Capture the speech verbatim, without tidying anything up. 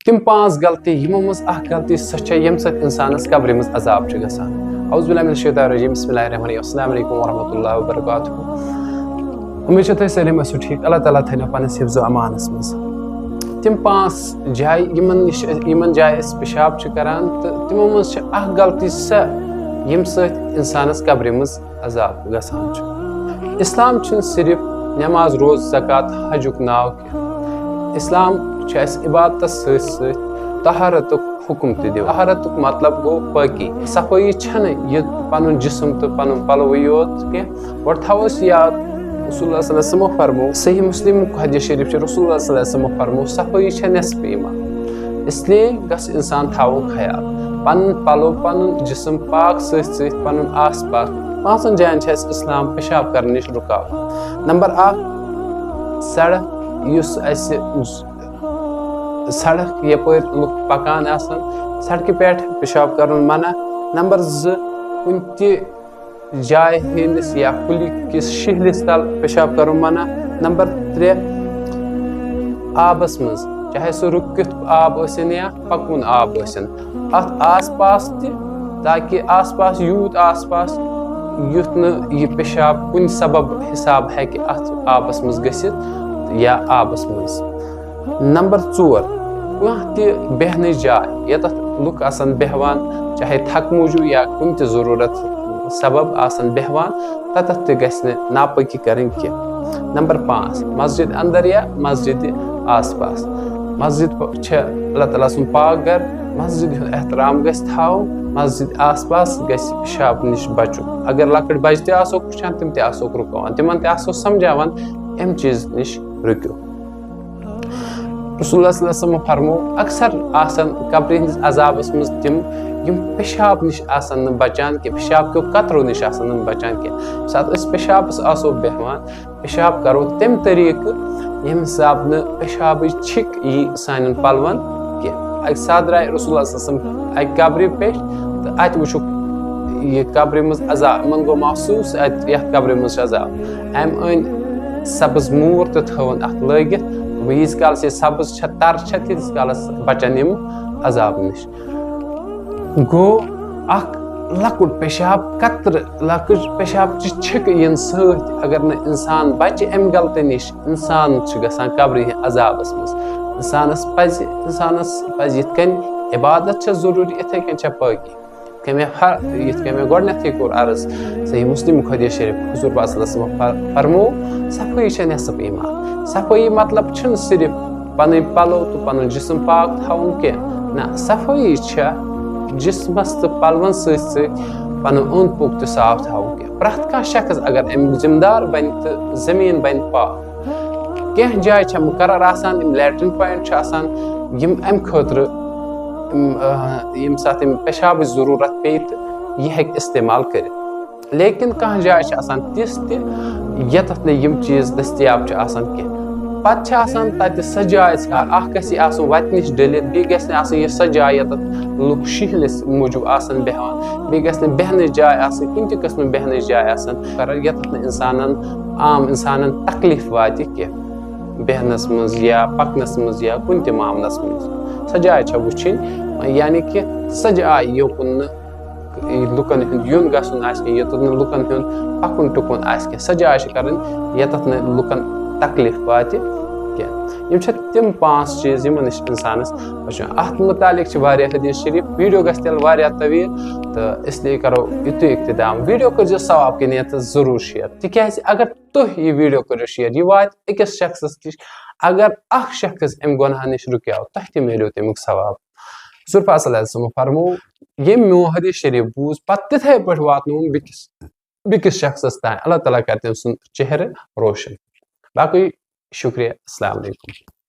تِم پانٛژھ غلطی، یِمو منٛز اکھ غلطی سۄ چھےٚ، ییٚمہِ سۭتۍ اِنسانَس قبرِ منٛز عذاب چھُ گژھان۔ اعوذ باللہ من الشیطان الرجیم، بسم اللہ الرحمن الرحیم، السلام علیکم ورحمۃ اللہ وبرکاتہ۔ اُمید چھےٚ تُہۍ سٲلِم ٲسِو ٹھیٖک۔ اللہ تعالیٰ تھٲینو پنٛنِس حفظ و امانَس منٛز۔ تِم پانٛژھ جایہِ، یِمَن نِش، یِمَن جایہِ أسۍ پِشاب چھِ کَران، تہٕ تِمو منٛز چھِ اکھ غلطی سۄ، ییٚمہِ سۭتۍ اِنسانَس قبرِ منٛز عذاب گژھان چھُ۔ اِسلام چھُنہٕ صرف نٮ۪ماز، روزٕ، زکوٰۃ، حجُک ناو کینٛہہ۔ اِسلام چھُ اَسہِ عبادتَس سۭتۍ سۭتۍ طہارتُک حُکم تہِ دِوان۔ طہارتُک مطلب گوٚو پٲکی۔ صفٲیی چھَنہٕ یہِ پَنُن جسم تہٕ پَنُن پَلوٕے یوت کینٛہہ۔ گۄڈٕ تھاوو أسۍ یاد، رسول اللہ صلی اللہ علیہ وسلمو فرموو، صحیح مسلمُک حدیث شریف چھُ، رسول اللہ صلی اللہ علیہ وسلمو فرموو، صفٲیی چھےٚ نٮ۪صف ایمان۔ اس لیے گژھِ اِنسان تھاوُن خیال، پَنُن پَلو، پَنُن جسم پاک سۭتۍ سۭتۍ پَنُن آس پاس۔ پانٛژَن جایَن چھِ اَسہِ اِسلام پِشاب کَرنہٕ نِش رُکاوان۔ نمبر اکھ، سڑک، یُس اَسہِ سڑک یپٲرۍ لُکھ پکان آسن، سڑکہِ پٮ۪ٹھ پِشاب کرُن منع۔ نمبر زٕ، کُنہِ تہِ جایہِ ہٕنٛدِس یا کُلہِ کِس شِہلِس تل پِشاب کرُن منع۔ نمبر ترٛےٚ، آبس منٛز، چاہے سُہ رُکِتھ آب ٲسِن یا پکوُن آب ٲسِن، اتھ آس پاس تہِ، تاکہِ آس پاس، یوٗت آس پاس، یُتھ نہٕ یہِ پِشاب کُنہِ سبب حساب ہیٚکہِ اتھ آبس منٛز گٔژھِتھ یا آبس منٛز۔ نمبر ژور، کانٛہہ تہِ بیٚہنٕچ جاے، ییٚتٮ۪تھ لُکھ آسن بیٚہوان، چاہے تھکہٕ موٗجوٗب یا کُنہِ تہِ ضروٗرت سبب آسن بیٚہوان، تتٮ۪تھ تہِ گژھِ نہٕ ناپٲکی کرٕنۍ کینٛہہ۔ نمبر پانٛژھ، مسجد اندر یا مسجد آس پاس۔ مسجد پ-، چھےٚ اللہ تعالیٰ سُنٛد پاک گھر، مسجد ہُنٛد احترام گژھِ تھاوُن، مسجد آس پاس گژھِ پِشاب نِش بچُن۔ اگر لۄکٕٹۍ بچہِ تہِ آسوکھ وٕچھان، تِم تہِ آسوکھ رُکاوان، تِمن تہِ آسو سمجھاوان، امہِ چیٖز نِش رُکِو۔ رسول اللہ صلی اللہ علیہ وسلم فرمو، اکثر آسن قبرِ ہٕنٛدِس عذابس منٛز تِم، یِم پِشاب نِش آسن نہٕ بچان کینٛہہ، پِشاب کیو قطرو نِش آسن نہٕ بچان کینٛہہ۔ ییٚمہِ ساتہٕ أسۍ پِشابس آسو بیٚہوان، پِشاب کرو تَمہِ طریٖقہٕ، ییٚمہِ حساب نہٕ پِشابٕچ چھِک یی سانٮ۪ن پلون کینٛہہ۔ اکہِ ساتہٕ درٛاے رسول اللہ صلی اللہ علیہ وسلم اکہِ قبرِ پٮ۪ٹھ، تہٕ اتہِ وٕچھُکھ یہِ قبرِ منٛز عذاب، یِمن گوٚو محسوٗس اتہِ یتھ قبرِ منٛز چھُ عذاب۔ أمۍ أنۍ سبٕز موٗر تہٕ تھٲوٕن اتھ لٲگِتھ۔ وۄنۍ ییٖتِس کالس یہِ سبٕز چھےٚ، تر چھےٚ، تیٖتِس کالس بچن یِم عذاب نِش۔ گوٚو اکھ لۄکُٹ پِشاب قطرٕ، لۄکٕٹ پِشاب چہِ چھِکہٕ یِنہٕ سۭتۍ اگر نہٕ اِنسان بچہِ اَمہِ غلطی نِش، اِنسان چھُ گژھان قبرِ ہِنٛدِ عذابس منٛز۔ اِنسانس پزِ، اِنسانس پزِ یِتھ کٔنۍ عبادت چھےٚ ضروٗری، یِتھے کٔنۍ چھےٚ پٲکی۔ یِتھ کٔنۍ مےٚ فر-، یِتھ کٔنۍ مےٚ گۄڈٕنیتھٕے کوٚر عرض، صحیح مسلم حدیث شریف، حضور پاک صلی اللہ علیہ وسلم فر-، فرموو، صفٲیی چھےٚ نٮ۪صف ایمان۔ صفٲیی مطلب چھُنہٕ صرف پنٕنۍ پلو تہٕ پنُن جسم پاک تھاوُن کینٛہہ۔ نہ، صفٲیی چھےٚ جسمس تہٕ پلون سۭتۍ سۭتۍ پنُن اوٚنٛد پوٚک تہِ صاف تھاوُن کینٛہہ۔ پرٛٮ۪تھ کانٛہہ شخص اگر امیُک ذمہٕ دار بنہِ تہٕ زٔمیٖن بنہِ پاک۔ کینٛہہ جایہِ چھےٚ مُقرر آسان، یِم لیٹرین پوینٹ چھِ آسان، یِم امہِ خٲطرٕ، یِم، آ، ییٚمہِ ساتہٕ أمۍ پِشابٕچ ضروٗرت پیٚیہِ تہٕ یہِ ہیٚکہِ استعمال کٔرِتھ۔ لیکن کانٛہہ جاے چھِ آسان تِژھ تہِ، ییٚتٮ۪تھ نہٕ یِم چیٖز دٔستیاب چھِ آسان کینٛہہ۔ پتہٕ چھِ آسان تَتہِ سۄ جاے ژھانٛڈ، اکھ گژھِ آسُن وَتہِ نِش ڈٔلِتھ، بیٚیہِ گژھِ نہٕ آسٕنۍ یہِ سۄ جاے، ییٚتٮ۪تھ لُکھ شِہلِس موٗجوٗب آسَن بیٚہوان، بیٚیہِ گژھِ نہٕ بیٚہنٕچ جاے آسٕنۍ، کُنہِ تہِ قٕسمٕچ بیٚہنٕچ جاے آسَن، مُقرر، ییٚتٮ۪تھ نہٕ اِنسانَن، عام اِنسانَن تکلیٖف واتہِ کینٛہہ بیٚہنَس منٛز یا پَکنَس منٛز یا کُنہِ تہِ معاملَس منٛز۔ سۄ جاے چھےٚ وٕچھِنۍ، یعنی کہِ سۄ جاے یوکُن نہٕ لُکن ہُنٛد یُن گژھُن آسہِ کینٛہہ، یوٚتَتھ نہٕ لُکن ہُنٛد پَکُن ٹُکُن آسہِ کینٛہہ، سۄ جاے چھِ کَرٕنۍ، ییٚتَتھ نہٕ لُکن تکلیٖف واتہِ کینٛہہ۔ یِم چھِ تِم پانٛژھ چیٖز، یِمن نِش اِنسانَس بچُن۔ اَتھ مُتعلِق چھِ واریاہ حدیث شریٖف، ویٖڈیو گژھِ تیٚلہِ واریاہ طویٖل، تہٕ اس لیے کَرو یُتُے اختتام۔ ویٖڈیو کٔرۍزیو ثواب کہِ نیتَس ضروٗر شیئر، تِکیٛازِ اگر تُہۍ یہِ ویٖڈیو کٔرِو شیئر، یہِ واتہِ أکِس شخصَس نِش۔ اگر اکھ شخص اَمہِ گۄناہ نِش رُکیو، تۄہہِ تہِ میلیو تَمیُک ثواب۔ حضور پاک صلی اللہ علیہ وسلم فرموو، ییٚمۍ میون حدیث شریٖف بوٗز، پتہٕ تِتھے پٲٹھۍ واتنووُن بیٚکِس، بیٚکِس شخصس تام، اللہ تعالیٰ کرِ تٔمۍ سُنٛد چہرٕ روشن۔ باقٕے شُکریہ، السلام علیکم۔